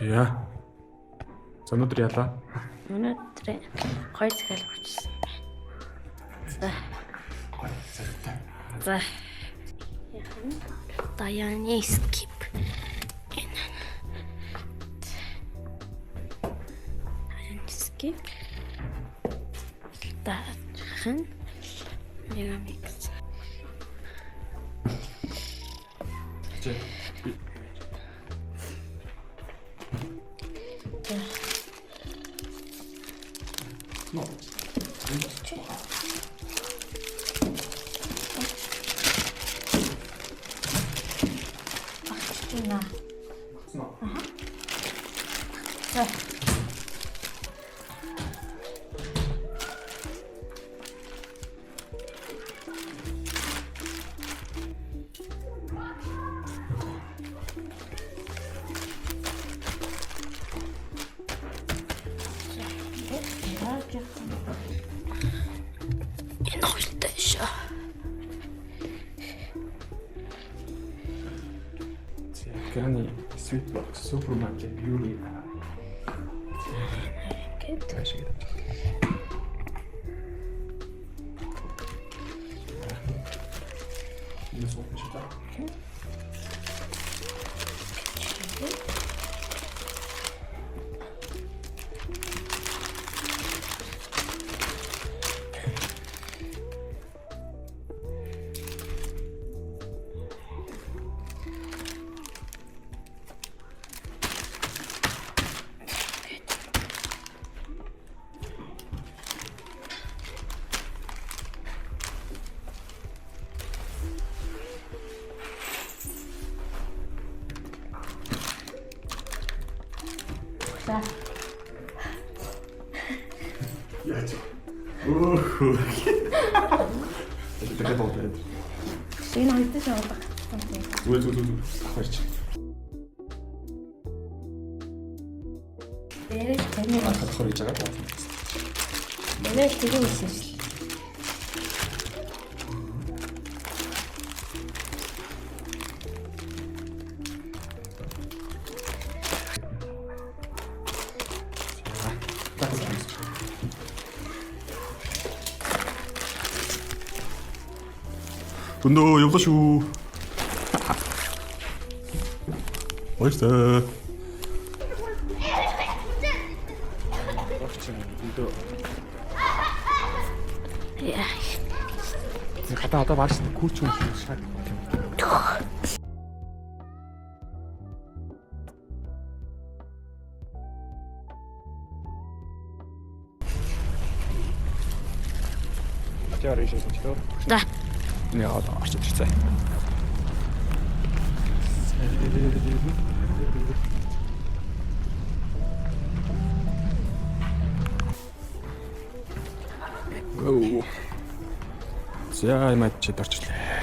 Яа. За, өнөөдөр ялаа. Өнөөдөр гоё захиалга авчихсан байна. За. За. Даяны skip. Энэ. Даяны skip. Дараагийн Мегамикс. Чи. Но. Багч байна. Но. За. Энэ хоёртой шүү. За, Granny Sweet Box Supermarket Beauty. Ингээд Таашиг гэдэг. Энэ суух шиг та. За. Яаж. Өөхөө. Тэгээд бодлоо. Энэ хоёртой шавдаг. Зүгээр, зүгээр, зүгээр. Авах ярьж. Дээрээ таны Авах гэж байгаа. дээрээ тэрийг хэлсэн шил. Так үү. Өндөө явлаа шүү. Баяртай. Багч өндөө. Яа. Хата одоо барш күүч юм шиг шат. Тэр ийшээ сонсдоо. За. Нэг одоо орчиж ирсэн. Go. За, юм чи орчлээ.